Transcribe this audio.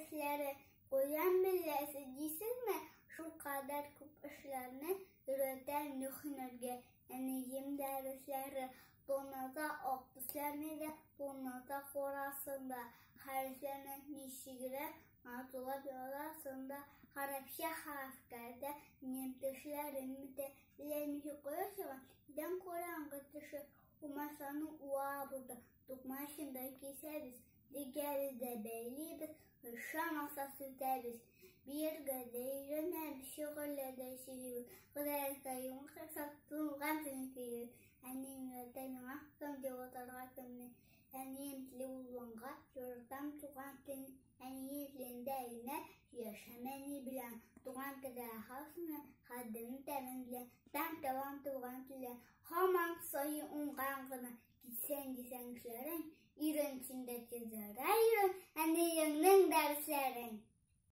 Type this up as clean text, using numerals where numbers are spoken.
дәресләре. Каян беләсез дисезме? Шулкадәр күп эшләрне өйрәтә мине һөнәргә әнием дәресләре. Таныта ак төсләрне дә, таныта карасын да, хәрефләрне ничегрәк матурлап язасын да, гарәпчә хәрефкә дә минем тешләрем бетә. Беләм ничек кояш чыга, идән караңгы төшә, умасаны уабыз да, тукмачын да кисәбез, тегәбез дә бәйлибез, ошамаса сүтәбез. Биергә дә өйрәнәбез, шигырьләр дә сөйлибез, Гүзәллеккә йомгак ясап, туган телен көйлибез. Әнием өйрәтә миңа кем дип атарга кемне. Әнием теле булганга, яратам туган телне. Әнием телендә генә сөйләшәм әни белән. Туган телдә хаусны, хәдден тәмен белән. Тәм табам туган телдә, һаман саен уңган гына. Китсәң дисәң эшләрең, өйрән син дә тиз, өйрән.